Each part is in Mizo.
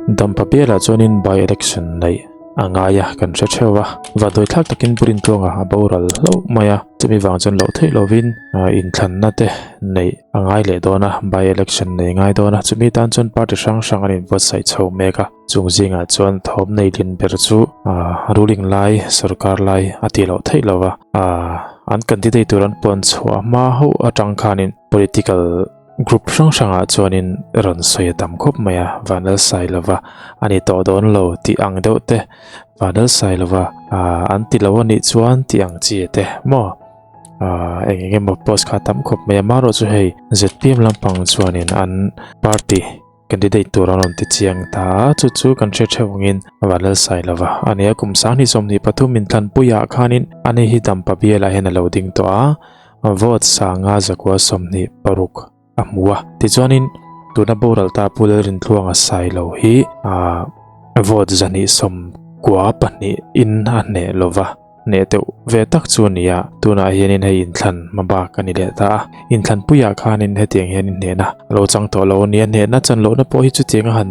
Dampa bialah chuanin by election neih a ngai a kan hre theuh a, vanduaithlak takin Pu Rintluanga a boral hlauh mai a, chumi vang chuan loh theih lovin inthlanna te neih a ngai leh dawn a, by election nei ngai dawn a, chumi tan chuan party hrang hrang an inbuatsaih chho mek a, chung zingah chuan thawm nei lin ber chu ruling lai sorkar lai a tih loh theih lova, an candidate tur an puan chhuah hma hauh atang khanin political Group hrang hrangah chuanin rawn sawi a tam khawp mai a, Vanlalsailova a ni tawh dawn lo tih ang deuh te, Vanlalsailova ah an ti lo a nih chuan tih ang chi te maw ah eng eng emaw post kha a tam khawp mai a, amaherawh chu hei zpm lampang chuanin an party candidate tur an rawn ti chiang ta a, chu chu kan hre theuh angin Vanlalsailova a ni a, kum 2023 inthlanpuiah khanin ani hi Dampa bialah hian a lo ding tawh a. Vote sanga zakua 26 a hmu a. Tichuanin tuna boral ta Pu Lalrintluanga Sailo hi vote 292 in a hneh lova, hneh deuh ve tak chu a ni a. Tunah hianin hei inthlan hma bak a ni leh ta a. Inthlanpuiah khanin hetiang hian inhnehna a lo chang tawh lo a ni a. Hnehna chan lohna pawh hi chutiang a han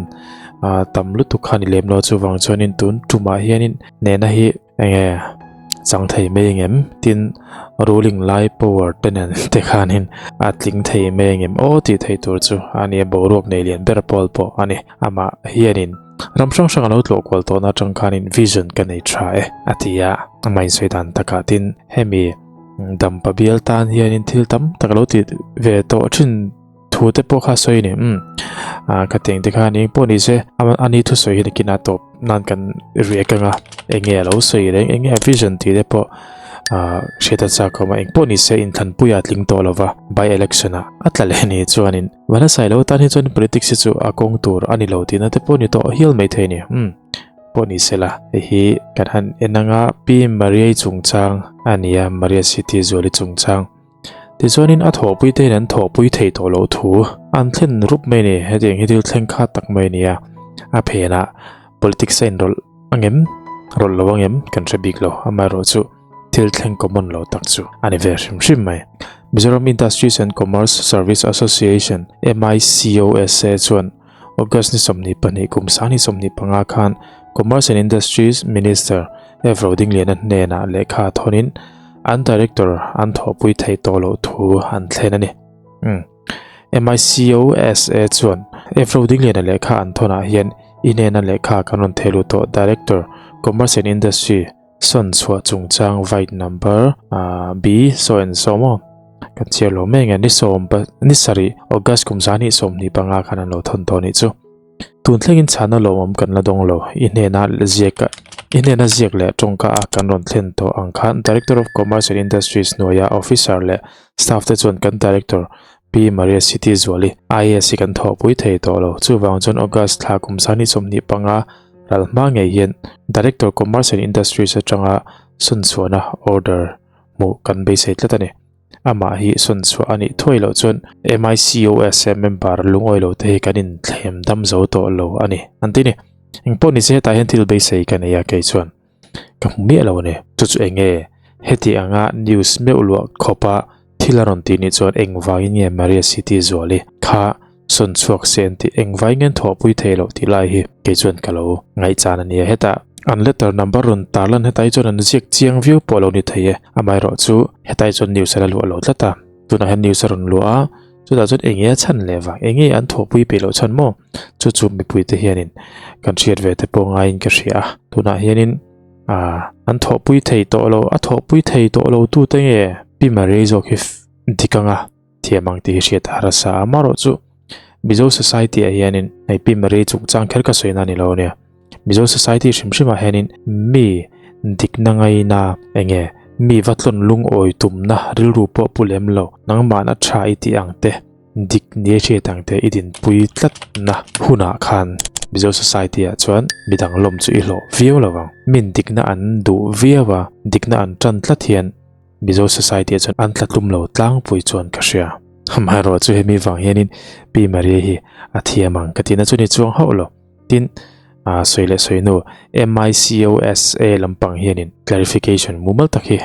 tam lutuk kha a ni lem lo. Chuvang chuanin tun tumah hianin hnehna hi Enge chang thei mai engem? Tin, ruling lai power te nen te khanin a tling thei mai engem aw tih theih tur chu a nia boruak nei lian ber pawl pawh a ni. Amah hianin ram hrang hrang a lo tlawh kual tawhna atang khanin vision ka nei tha e a ti a, amah insawi dan takah tin hemi dampa bial tan hianin thil tam tak a lo ti ve tawh thin. Thu te pawh kha sawi ni umm ah ka teng te khan eng pawh ni se ani thu sawi hi nakin a tawp nan kan riak anga eng nge a lo sawi reng eng nge a vision tih te pawh ah hriat a chak awm a eng pawh ni se inthlanpui a tling tawh lova by election ah a tla leh ni chuanin Vanasai lo tan hi chuan politics hi chu a kawng tur a ni lo tihna te pawh ni tawh hial maithei ni umm pawh ni se la hei hi kan han en anga Pi Maria-i chungchang a ni a Maria City Zuali chungchang. Tichuanin a thawhpui te hian an thawhpui thei tawh loh thu an thlen rup mai a ni. Hetiang hi thil thleng kha tak mai a ni a, a phenah politics a inrawlh angem rawlh lo angem kan hre bik lo, amaherawhchu thil thleng common lo tak chu a ni ve hrim hrim mai. Mizoram Industries and Commerce Service Association, MICOSA, chuan August ni 22 kum 2025 khan Commerce and Industries Minister F Rodingliana hnenah lehkha thawnin an director an thawhpui theih tawh loh thu an thlen a ni. Um. MICOSA chuan F Rodingliana lehkha an thawnah hian i hnena lehkha kan rawn thehluh tawh Director Commerce and Industry Sawn chhuah chungchang vite number B saw en sawm aw. Kan chhiar lo mai nge ni sawm ni sarih August kum 2025 khan an lo thawn tawh nih chu. Tun thlengin chhana lawmawm kan la dawng lo. I hnena ziak i hnena ziak leh tawngka a kan rawn thlen tawh ang khan Director of Commerce and Industries hnuaia officer leh staff te chuan kan Director Pi Maria City Zuali IAS hi kan thawhpui thei tawh lo. Chuvang chuan August thla kum 2025 ral hma ngei hian Director Commerce and Industries atanga sawnchhuahna order hmuh kan beisei tlat a ni. Amah hi sawnchhuah a nih thuai loh chuan MICOSA member lungawi lo te hi kan inthlem dam zo tawh lo a ni an ti ni. Engpawh nise hetah hian thil beisei ka nei a kei chuan ka hmu miah lo a ni. Chu chu enge heti anga news meuh luah khawpa thil a rawn tih nih chuan engvangin nge Maria City Zuali kha sawn chhuak se an tih engvangin nge an thawhpui thei loh tih lai hi kei chuan ka lo ngaihchan a nia. Hetah an letter number rawn tar lan hetai chuan an ziak chiang viau pawh lo ni thei e. Amaherawh chu hetai chuan news a la luah lo tlat a, tunah hian news a rawn luah a, chutah chuan enge a chhan leh vang, enge an thawhpui peih loh chhan maw? Chu chu mipuite hianin kan hriat ve te pawh ngaiin ka hria a, tunah hianin ah an thawhpui thei tawh lo, a thawhpui thei tawh lo tute nge Pi Maria zawk hi dik anga thiam ang tih hi hriat a harsa a, amaherawhchu Mizo society ah hianin hei Pi Maria chungchang kher ka sawi na a ni lo ania, Mizo society hrim hrim ah hianin mi dikna ngaina enge mi va tlawn lungawi tumna rilru pawh pu lem lo, nangmahna tha i tih ang te dik ni a hriat ang te i dinpui tlatna hunah khan Mizo society ah chuan midang lawm chu i hlawh viau lo ang. Min dikna an duh viau a, dikna an tan tlat hian Mizo society ah chuan an tlatlum lo tlangpui chuan ka hria. Amaherawh chu hemi vang hianin Pi Maria hi a thiam ang ka tihna chu ni chuang hauh lo. Tin, ah sawi leh sawi hnu MICOSA lampang hianin clarification mumal tak hi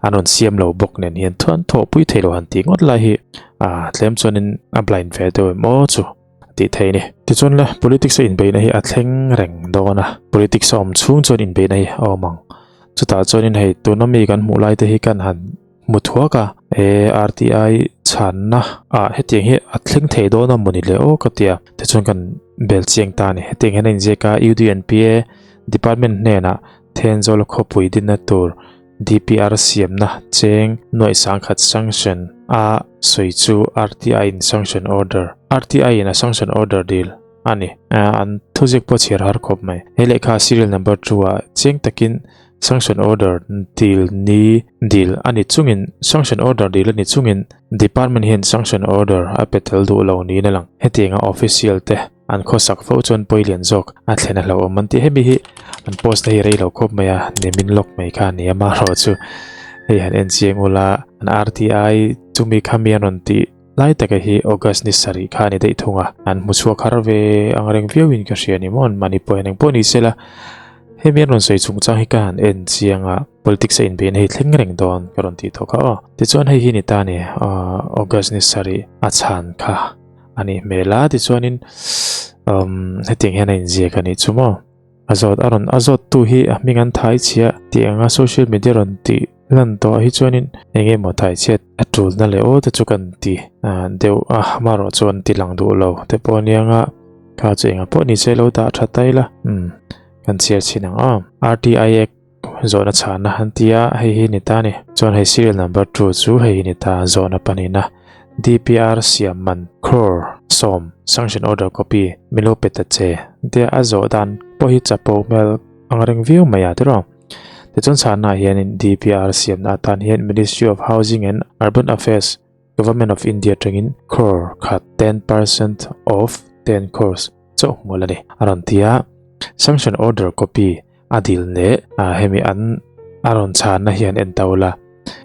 an rawn siam lo bawk nen hian thuan thawhpui thei lo han tih ngawt lai hi ah tlem chuanin a blind ve deuh em aw chu. tih theih a ni. Tichuan le, politics a inbeihna hi a thleng reng dawn a, politics a awm chhung chuan inbeihna hi a awm ang. Chutah chuanin hei tuna mi kan hmuh lai te hi kan han hmu thuak a, e RTI chhanna ah hetiang hi a thleng thei dawn a mawni le aw ka tia, tichuan kan bel chiang ta a ni. Hetiang hian a inziak a, UDNPA department hnenah Thenzawl khawpui dinna tur DPR siamna cheng nuaih sangkhat sanction a sawi chu RTI in sanction order RTI in a sanction order dil a ni. An thuziak pawh chhiar har khawp mai. He lehkha serial number two ah chiang takin sanction order dil ni dil a ni chungin sanction order dil a ni chungin department hian sanction order a pe tel duh lo niin a lang. Hetianga official te An khawsak fo chuan pawi lian zawk a thlen a hlauhawm an tih hemi hi an post na hi rei lo khawp mai a nimin lawk mai kha a ni a marawh chu hei han en chiang ula an RTI chumi kha mi an rawn tih lai taka hi August ni sarih kha a ni daih thung a an hmu chhuak har ve ang reng viau in ka hria ni maw an mahni pawh hian engpawh ni sela hemi an rawn sawi chungchang hi ka han en chiang a politics a inbeihna hi thleng reng dawn ka rawn tih tawh kha aw tichuan hei hi ni ta ni August ni sarih a chhan kha. A nih hmel a tichuanin umm hetiang hian a inziak a nih chu maw a zawt a rawn a zawt tu hi a hming an thai chhia tih anga social media rawn tih lan tawh ah hi chuanin eng emaw thai chhiat a tulna leh aw te chu kan ti ah deuh a amaherawh chu an ti lang duh lo te pawh a nia nga kha chu engah pawh ni se lo dah tha ta ila umm kan chhiar chhin ang aw RTI Act. Zawhna chhahna an ti a, hei hi ni ta a ni. Chuan hei serial number two chu hei hi ni ta, zawhna pahnihna DPR siam man crore sawm sanction order copy min lo pe ta che tia a zawh dan pawh hi chapo hmel ang reng viau mai a tiraw. Tichuan chhahna ah hianin DPR siamna atan hian Ministry of Housing and Urban Affairs, Government of India atangin crore khat 10% of 10 crores chauh hmual a ni a rawn ti a, sanction order copy A dil leh hemi an a rawn chhanna hian en ta ula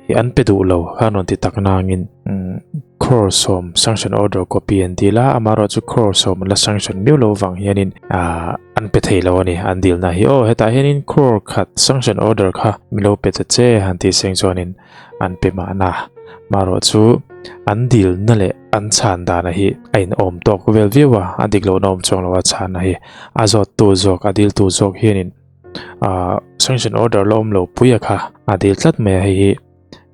i an pe duh lo khan rawn ti tak nangin crore sawm sanction order copy an dil a amaherawh chu crore sawm an la sanction miau lo vang hianin ah an pe thei lo a ni an dilna hi aw hetah hianin crore khat sanction order kha min lo pe ta che han tih seng chuanin an pe mahna amaherawh chu an dilna leh an chhan dana hi a inawm tawk vel viau a a dik lohna awm chuang lo a chhanna hi. A zawt tu zawk a dil tu zawk hianin ahh sanction order la awm lo pui a kha a dil tlat mai a hei hi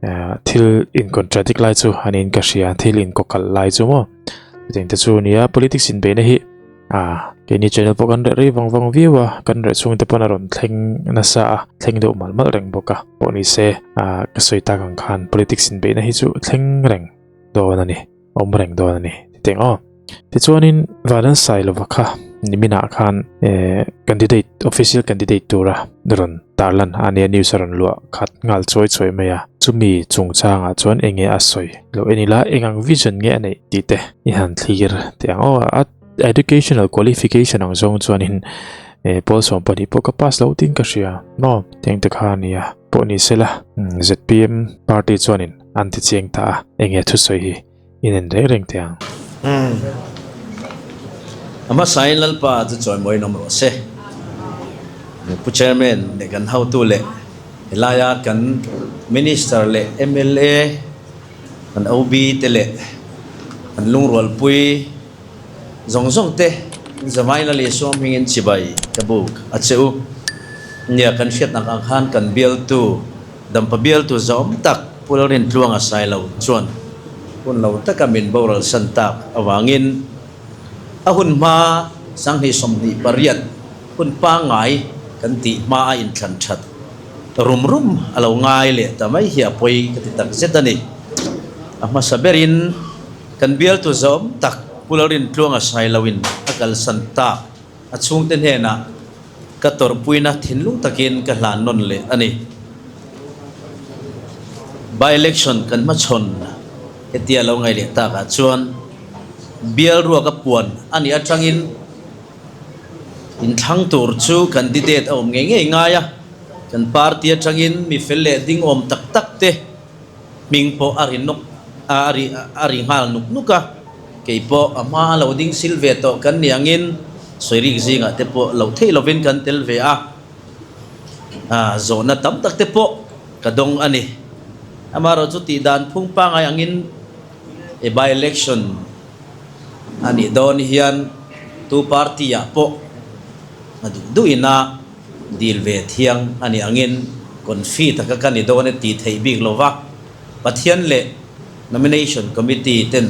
ahh thil in contradict lai chu a niin ka hria thil in kaw kalh lai chu maw chutiang te chu a nia politics inbeihna hi ahh keini channel pawh kan reh rei vang vang viau a kan reh chhung te pawn a rawn thleng nasa a thleng deuh malh malh reng bawk a pawh ni se ahh ka sawi tak ang khan politics inbeihna hi chu thleng reng dawn a ni. Awm reng dawn a ni titeng aw. Tichuanin Valan Sailova kha niminah khan candidate official candidate tura rawn tarlan a nia news a rawn luah khat nghal chawi chawi mai a. Chumi chungchangah chuan enge a sawi loh en ila eng ang vision nge a neih tih te i han thlir teh ang aw. A educational qualification ang zawng chuanin pawl 12 pawh ka pass loh tiin ka hria maw tiang te kha a nia pawh ni sela zpm party chuanin An ti chiang ta a, enge thusawi hi in en reng reng teh ang. Umm. A hmasain Lalpa chu chawimawiin awm rawh se. Pu Chairman leh kan hotu leh helaia kan Minister leh mla, kan OB te leh kan lungrualpui zawng zawng te Zavaila leh Suamhmingin chibai ka buk a che u. Nia kan hriatnak ang khan kan bialtu Dampa bialtu zawm tak Pu Lalrintluanga Sailo chuan hun lo taka min boral san tak avangin a hun hma 2028 hun pangngai kan tih hma a inthlan that rum rum a lo ngai leh ta mai hi a pawi ka ti tak zet a ni. A hmasa berin kan bialtu zawm tak Pu Lalrintluanga Sailoin a kalsan tak a chhungte hnenah Ka tawrhpuina thinlung takin ka hlan nawn leh a ni. By-election kan hmachhawn hetia lo ngaih leh takah chuan bial ruak a puan a nih atangin inthlang tur chu candidate a awm ngei ngei ngai a, kan party atangin mi fel leh ding awm tak tak te Hming pawh a ri nawk a ri a ri nghal nuk nuk a, kei pawh a hma a lo ding sil ve tawh kan ni angin sawirik zingah te pawh loh theih lovin kan tel ve a, a zawhna tam tak te pawh ka dawng a ni. Amaherawhchu tih dan phung pangai angin e by election. A nih dawn hian tu party ah pawh a duh duh ina dil ve thiang a nih angin confi taka ka ni dawn e tih theih bik lo va, Pathian leh Nomination Committee ten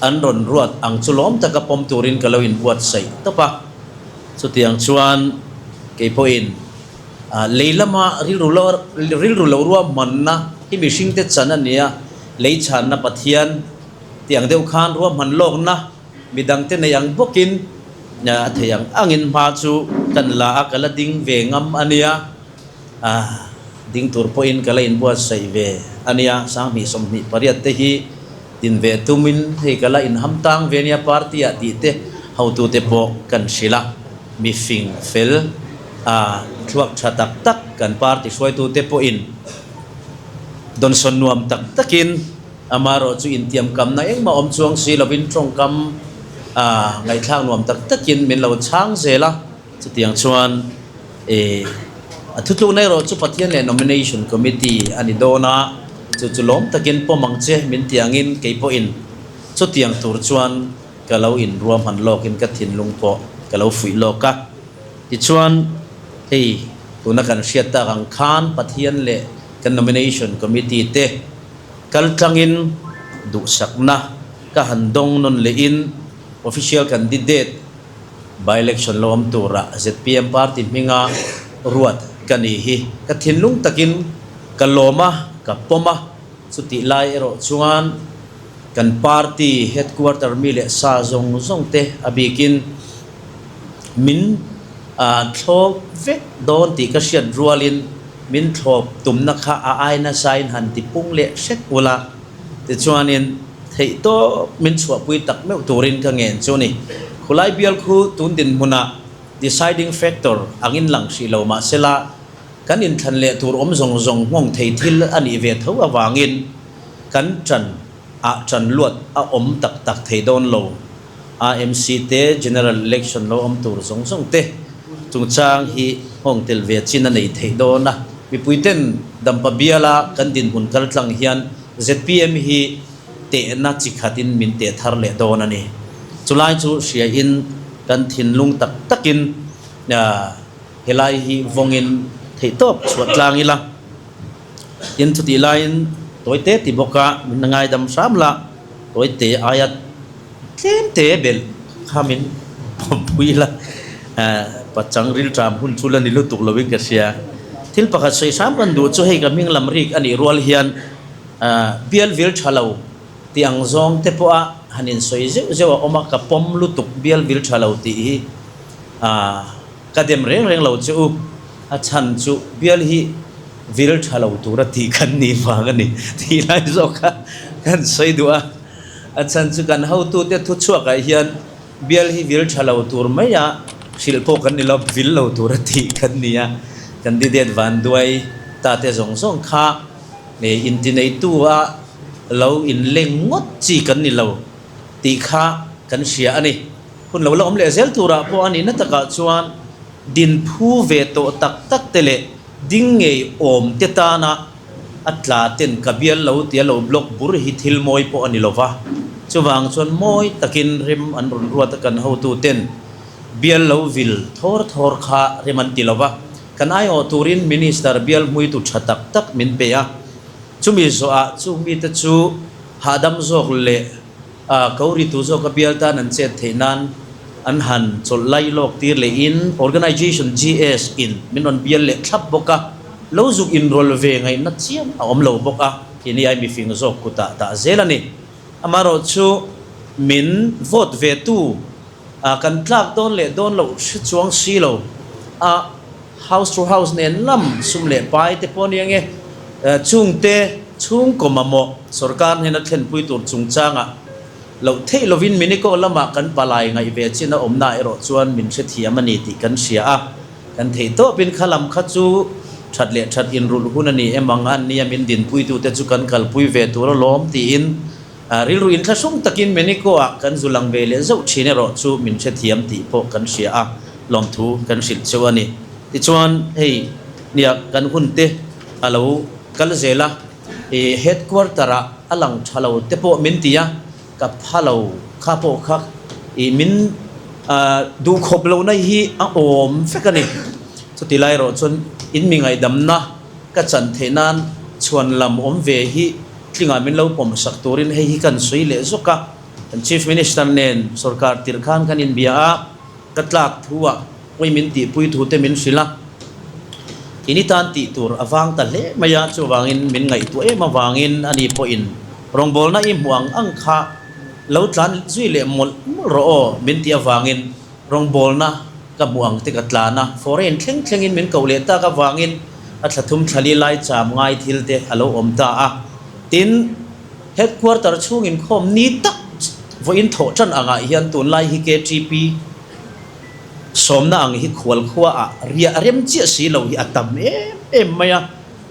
an rawn ruat ang chu lawm taka pawm turin ka lo inbuatsaih tawp a. Chutiang chuan kei pawhin lei lama rilru lo rilru lo ruahmanna hi mihringte chan a nia, lei chhanna Pathian tih ang deuh khan ruahman lawkna midangte nei ang bawkin a thei ang angin hma chu kan la a, ka la ding ve ngam a nia. A ding tur pawhin ka la inbuatsaih ve a nia, 2028 te hi din ve tumin hei ka la inham tang ve nia party ah tih te hotute pawh kan hrilh a, mi fing fel a thluak tha tak tak kan party hruaitute pawhin dawnsawn nuam tak takin amaherawh chu intiamkamna engmah awm chuang si lovin tawngkam a ngaihthlak nuam tak takin min lo chhang zel a. Chutiang chuan e a thutlukna erawh chu Pathian leh Nomination Committee a ni dawn a, chu chu lawm takin pawm ang che min ti angin kei pawhin chutiang tur chuan ka lo inruahman lawkin ka thinlung pawh ka lo fuih lawk a. Tichuan hei tuna kan hriat tak ang khan Pathian leh kan Nomination Committee te kaltlangin duhsakna ka han dawng nawn lehin Official Candidate By-election lo awm tura zpm party hminga ruat ka ni hi ka thinlung takin ka lawm a, ka pawm a, chutih lai erawh chuan kan party headquarter mi leh sa zawng zawng te a bikin min thlawp vek dawn tih ka hriat rualin min thlawp tumna kha a ai nasain han ti pung leh hret ula. Tichuanin, theih tawp min chhuahpui tak meuh turin ka ngen chu ni. Khulai bial khu tun dinhmunah deciding factor angin lang hrih lo mah sela, kan inthlan leh tur awm zawng zawng nghawng thei thil a nih ve tho avangin kan ṭan ah ṭan luat a awm tak tak thei dawn lo. AMC te, General Election lo awm tur zawng zawng te chungchang hi nghawng tel ve chin a nei theih dawn a. Mipuiten Dampa biala kan dinhmun kaltlang hian zpm hi tehna chi khatin min teh thar leh dawn a ni. Chulai chu hriain kan thinlung tak takin helai hi vawngin theihtawp chhuah tlang ila. Tin, chutih laiin tawite ti bawka min ngaidam hram la, tawite aia tlem te belh kha min pawmpui la, pachang rilṭam hun chu la ni lutuk lovin ka hria. Thil pakhat sawi hram kan duh chu hei ka hming lam rik a nih rual hian bial vil ṭha lo tih ang zawng te pawha han insawi zeuh zeuh a awm a, ka pawm lutuk bial vil ṭha lo tih hi ka dem reng reng lo che u, a chhan chu bial hi vil ṭha lo tura tih kan nih vang a ni tih lai zawk kha kan sawi duh a. A chhan chu kan hotute thuchhuakah hian bial hi vil tha lo tur mai a, hrilh pawh kan ni lo, vil lo tur a tih kan ni a. Candidate vanduai ta te zawng zawng kha intineitu a lo inleng ngawt chi kan ni lo tih kha kan hria a ni. Hun lo la awm leh zel turah pawh a nihna takah chuan din phu ve tawh tak tak te leh ding ngei awm te tana A tla ten ka bial lo tia lo block bur hi thil mawi pawh a ni lova, chuvang chuan mawi takin rem an rawn ruat a kan hotu ten bial lo vil thawr thawr kha rem an ti lova, kan aiawh turin Minister bial hmuitu tha tak tak min pe a, chumi zawhah chung mite chu hahdam zawk leh A ko ritu zawk a bial tan an chet theih nan an han chawlh lai lawk tir leh in Organization GS in min rawn bial leh thlap bawk a, lo zuk inrawlh ve ngaihna chiam a awm lo bawk a, keini ai mifing zawk kutah dah zel a ni. Amaherawh chu min vote ve tu a kan tlak dawn leh dawn loh hre chuang si lo a, house to house nen lam sum leh pai te pawh a ni ange, chungte chhungkaw mamawh sorkar hnena thlenpui tur chungchangah loh theih lovin Minikaw lamah kan palai ngaih ve chin a awmna erawh chuan min hrethiam a ni tih kan hria a, kan theih tawpin kha lam kha chu that leh that inrulh hun a ni em ang a, nia min dinpuitute chu kan kalpui ve tur alawm tiin rilru inthlahrung takin Minikaw-ah kan zu lang ve leh zauh thin erawh chu min hrethiam tih pawh kan hria a. Lawmthu kan hrilh cheu a ni. Tichuan hei nia kan hun te a lo kal zel a, i headquarter ah a lang tha lo te pawh min ti a, ka pha lo kha pawh kha I min duhkhawp lohna hi a awm vek a ni. Chuti lai erawh chuan in mi ngaihdamna ka chan theih nan chhuan lam awm ve hi tlingah min lo pawm sak turin hei hi kan sawi leh zawk a. Kan Chief Minister nen sorkar tirh khan kan inbia a, ka tlak thu ah pawi min tihpui thu te min hrilh a. In i tan tih tur a vang ta hle mai a, chuvangin min ngaihtuah em avangin ani pawhin rawngbawlna i hmuh ang ang kha lo tlan zui leh mawlh mawlh rawh aw min tih avangin rawngbawlna ka hmuh ang te ka tlan a, foreign thleng thlengin min koh leh tak avangin a thla thum thla li lai cham ngai thil te a lo awm ta a. Tin, headquarter chhung inkhawm ni tak vawiin thawh tan angah hian tunlai hi KTP sawmna ang hi khual khua ah riah rem chiah si lo hi a tam em em mai a,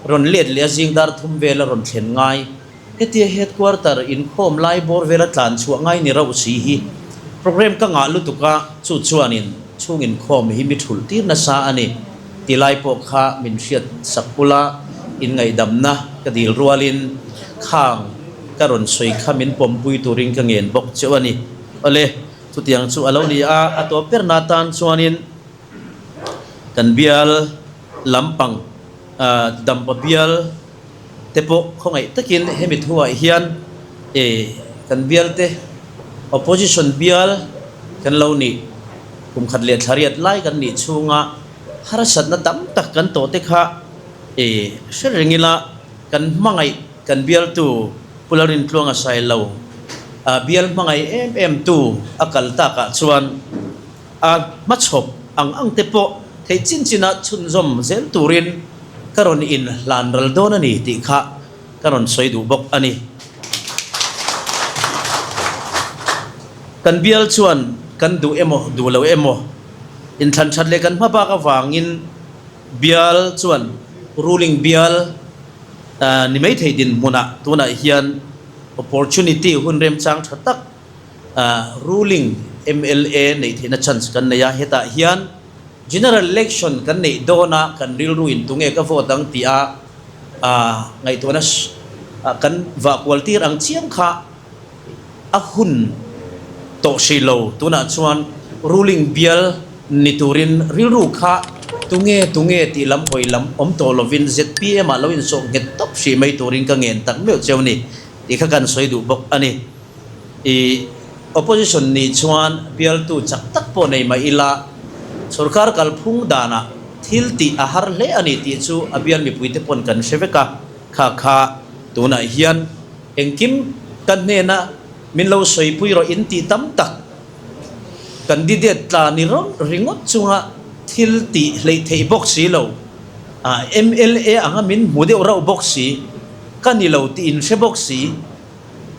rawn let leh a zing dar thum vel a rawn thlen ngai. Hetia headquarter inkhawm lai bawr vela tlan chhuah ngai ni rauh si hi program ka ngah lutuk a, chu chuanin chhung inkhawm hi mi thulh tir nasa a ni ti lai pawh kha min hriat sak ula, inngaihdamna ka dil rualin khang ka rawn sawi kha min pawmpui turin ka ngen bawk cheu a ni. Awle, chutiang chu a lo ni a, a tawp berna tan chuanin kan bial lampang Dampa bial te pawh khawngaih takin hemi thuah hian e kan bial te opposition bial kan lo nih kum khat leh thla riat lai kan nih chhunga harsatna tam tak kan tawh te kha e hre reng ila kan hmangaih kan bialtu Pu Lalrintluanga Sailo bial hmangaih em em tu a kal takah chuan A hmachhawp ang ang te pawh theih chin china chhunzawm zel turin ka rawn in hlan ral dawn a ni tih kha ka rawn sawi duh bawk a ni. Kan bial chuan kan duh emaw duh lo emaw inthlan that leh kan hma bak avangin bial chuan ruling bial ni mai thei dinhmunah tunah hian opportunity hun remchang tha tak Ruling mla neih theihna chance kan nei a, hetah hian General Election kan neih dawna kan rilru in tunge ka vote ang tih a ngaihtuahna kan vah kual tir ang chiam kha a hun tawh hrih lo. Tunah chuan ruling bial ni turin rilru kha tunge tunge tih lam hawi lam awm tawh lovin zpm ah lo insawh nghet tawp hrih mai turin ka ngen tak meuh cheu ni tih kha kan sawi duh bawk a ni. I opposition nih chuan bialtu chak tak pawh nei mah ila, sorkar kalphung danah thil tih a har hle a ni tih chu a bial mipuite pawn kan hre vek a, kha kha tunah hian engkim ka hnena min lo sawipui rawh in tih tam tak candidate tla ni rawng ringawt chunga thil tih hleih theih bawk si lo, mla anga min hmu deuh rauh bawk si, ka ni lo tih in hre bawk si.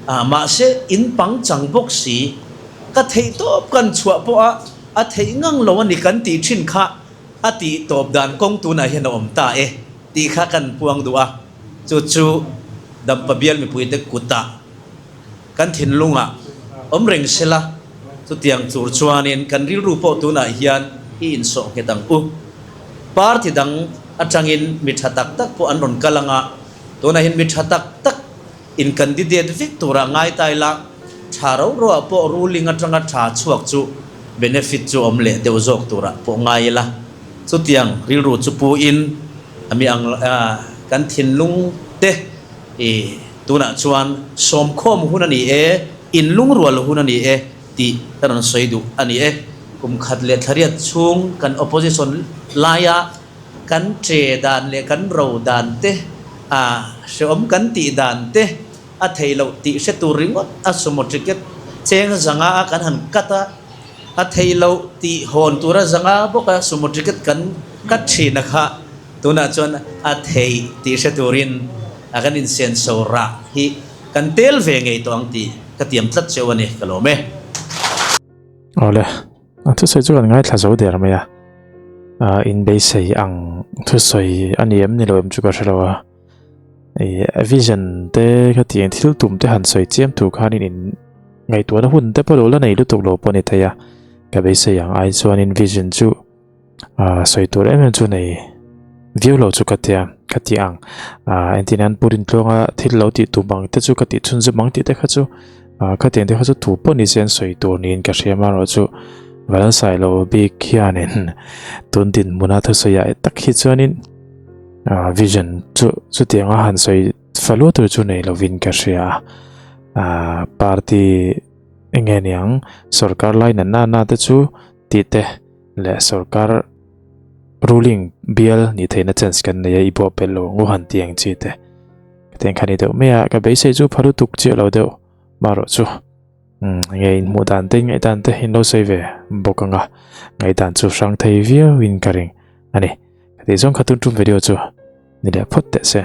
A, mahse in pang chang bawk si, ka theih tawp kan chhuah pawh a, a theih ngang lo a ni kan tih thin kha a tih tawp dan kawng tunah hian a awm ta e tih kha kan puang duh a, chu chu Dampa bial mipuite kutah kan thinlungah awm reng sela, chutiang tur chuanin kan rilru pawh tunah hian i insawh nghet ang u. Party dang atangin mi tha tak tak pawh an rawn kal anga, tunah hian mi tha tak tak In candidate vek tura ngai ta ila, tha ro ro ah pawh ruling atanga tha chhuak chu benefit chu awm leh deuh zawk turah pawh ngai ila. Chutiang rilru chu pu in a mi ang kan thinlung te i tunah chuan sawmkhawm hun a ni e, in lungrual hun a ni e tih ka rawn sawi duh a ni e. Kum khat leh thlariat chhung kan opposition laia Kan che dan leh kan ro dan te, a hreawm kan tih dan te a theih loh tih hre tur ringawt a sumo ticket cheng zanga a kan han cut a, a theih loh tih hawn tura zanga bawk a sumo ticket kan cut thin a kha tunah chuan a theih tih hre turin a kan insenso rah hi kan tel ve ngei tawh ang tih ka tiam tlat cheu a ni, ka lawm e. Awle, a thusawi chu kan ngaithla zo der mai a, ah inbeisei ang thusawi a ni em ni lo em chu ka hre lo a, ih vision te khatiang thil tum te han sawi chiam tur khanin in ngaihtuahna hun te pawh lo la nei lutuk lo pawh a ni thei a, ka beisei ang ai chuanin vision chu ah sawi tur em em chu nei viau lo chu ka tia ka ti ang ah entirnan Pu Rintluanga thil lo tih tum ang te chu ka tih chhunzawm ang tih te kha chu. Khatiang te kha chu thu pawh ni se an sawi tur niin ka hria amaherawhchu Vansailo bik hianin tun dinhmuna thusawi ah tak hi chuanin vision chu chutianga han sawi fa luat tur chu nei lovin ka hria a party eng nge niang sorkar lai natna na te chu tih te leh sorkar ruling bial nih theihna chance kan nei a i bawh pel lo ang u han tih ang chi te. Ka teng kha ni deuh mai a, ka beisei chu pha lutuk chiah lo deuh marawh chu umm nge in hmuh dan te in ngaih dan te in lo sawi ve bawk ang a, ngaih dan chu hrang thei viau in ka ring a ni. Ka tih zawng kha tun tum video chu ni leh phawt teh se.